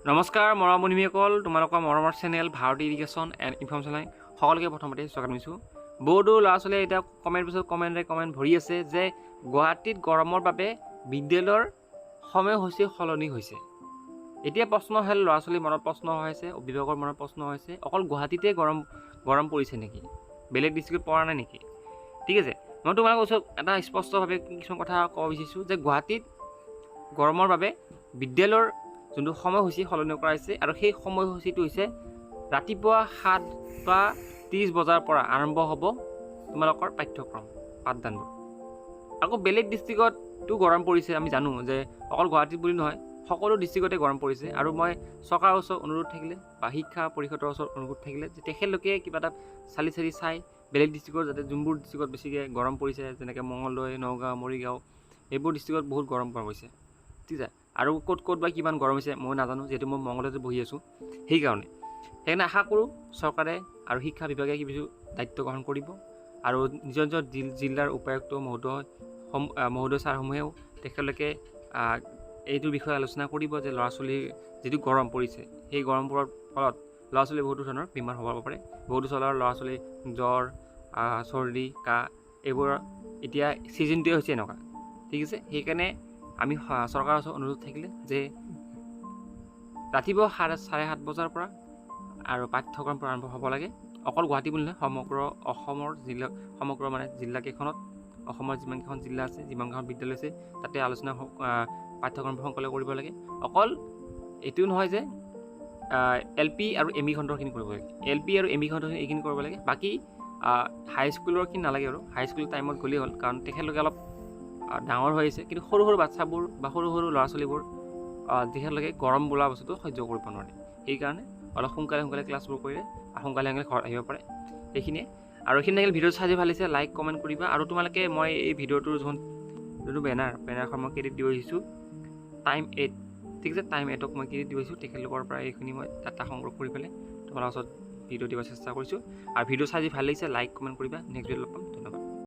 নমস্কাৰ মৰম বন্ধুসকল, তোমালোকৰ মৰমৰ channel Bharati education and information সকলোকে প্ৰথমতে স্বাগতম জনাইছোঁ। বহুতো ল'ৰা ছোৱালীয়ে এতিয়া কমেণ্ট পিছত কমেণ্টে কমেণ্ট ভৰি আছে যে গুৱাহাটীত গৰমৰ বাবে বিদ্যালয়ৰ সময়সূচী সলনি হৈছে। এতিয়া প্ৰশ্ন হ'ল, ল'ৰা ছোৱালীৰ মনত প্ৰশ্ন হৈছে, অভিভাৱকৰ মনত প্ৰশ্ন হৈছে, অকল গুৱাহাটীতে গৰম পৰিছে নেকি? বেলেগ ডিষ্ট্ৰিক্টত পৰা নাই নেকি? ঠিক আছে, মই তোমালোকৰ ওচৰত এটা স্পষ্টভাৱে কিছুমান কথা ক'ব বিচাৰিছোঁ যে গুৱাহাটীত গৰমৰ বাবে বিদ্যালয়ৰ যোনটো সময়সূচী সলনি কৰা হৈছে আৰু সেই সময়সূচীটো হৈছে ৰাতিপুৱা 7:30 বজাৰ পৰা আৰম্ভ হ'ব তোমালোকৰ পাঠ্যক্ৰম পাঠদানবোৰ। আকৌ বেলেগ ডিষ্ট্ৰিক্টতো গৰম পৰিছে। আমি জানো যে অকল গুৱাহাটীত বুলি নহয়, সকলো ডিষ্ট্ৰিক্টতে গৰম পৰিছে। আৰু মই চৰকাৰৰ ওচৰত অনুৰোধ থাকিলে বা শিক্ষা পৰিষদৰ ওচৰত অনুৰোধ থাকিলে যে তেখেতলোকে কিবা এটা চালি চালি চাই বেলেগ ডিষ্ট্ৰিক্টৰ যাতে, যোনবোৰ ডিষ্ট্ৰিক্টত বেছিকৈ গৰম পৰিছে, যেনেকৈ মঙলদৈ, নগাঁও, মৰিগাঁও, এইবোৰ ডিষ্ট্ৰিক্টত বহুত গৰম পৰা গৈছে। ঠিক আছে, আৰু ক'ত ক'ত বা কিমান গৰম হৈছে মই নাজানো, যিহেতু মই মঙলদৈতে বহি আছোঁ। সেইকাৰণে আশা কৰোঁ চৰকাৰে আৰু শিক্ষা বিভাগে কিছু দায়িত্ব গ্ৰহণ কৰিব আৰু নিজৰ নিজৰ জিলাৰ উপায়ুক্ত মহোদয় মহোদয় ছাৰসমূহেও তেখেতলোকে এইটোৰ বিষয়ে আলোচনা কৰিব যে ল'ৰা ছোৱালীৰ যিটো গৰম পৰিছে, সেই গৰমবোৰৰ ফলত ল'ৰা ছোৱালীৰ বহুতো ধৰণৰ বেমাৰ হ'ব পাৰে। বহুতো ল'ৰা ছোৱালীৰ জ্বৰ, চৰ্দি, কাহ এইবোৰৰ এতিয়া ছিজনটোৱে হৈছে এনেকুৱা। ঠিক আছে, সেইকাৰণে আমি চৰকাৰৰ ওচৰত অনুৰোধ থাকিলে যে ৰাতিপুৱা 7:30 বজাৰ পৰা আৰু পাঠ্যক্ৰম প্ৰাৰম্ভ হ'ব লাগে। অকল গুৱাহাটী বুলি নহয়, সমগ্ৰ অসমৰ জিলা, সমগ্ৰ মানে জিলাকেইখনত, অসমৰ যিমানকেইখন জিলা আছে, যিমানকেইখন বিদ্যালয় আছে, তাতে আলোচনা পাঠ্যক্ৰম সোনকালে কৰিব লাগে। অকল এইটো নহয় যে এল পি আৰু এম ই খণ্ডৰখিনি কৰিব লাগে। এল পি আৰু এম ই খণ্ডৰখিনি এইখিনি কৰিব লাগে, বাকী হাইস্কুলৰখিনি নালাগে আৰু হাইস্কুল টাইমত গ'লেই হ'ল, কাৰণ তেখেতলোকে অলপ ডাঙৰ হৈ আহিছে। কিন্তু সৰু সৰু বাচ্ছাবোৰ বা সৰু সৰু ল'ৰা ছোৱালীবোৰ, তেখেতলোকে গৰম বোলা বস্তুটো সহ্য কৰিব নোৱাৰে। সেইকাৰণে অলপ সোনকালে সোনকালে ক্লাছবোৰ কৰিলে আৰু সোনকালে সোনকালে ঘৰত আহিব পাৰে। সেইখিনিয়ে আৰু এইখিনি থাকিল। ভিডিঅ'টো চাই ভাল লাগিছে, লাইক কমেণ্ট কৰিবা। আৰু তোমালোকে মই এই ভিডিঅ'টোৰ যোনটো বেনাৰখন মই ক্ৰেডিট দিব আহিছোঁ টাইম 8। ঠিক আছে, টাইম 8ক মই ক্ৰেডিট দিব আহিছোঁ। তেখেতলোকৰ পৰা এইখিনি মই ডাটা সংগ্ৰহ কৰি পেলাই তোমালোকৰ ওচৰত ভিডিঅ' দিব চেষ্টা কৰিছোঁ। আৰু ভিডিঅ' চাই যদি ভাল লাগিছে, লাইক কমেণ্ট কৰিবা। নেক্সট ভিডিঅ' লগ পাম। ধন্যবাদ।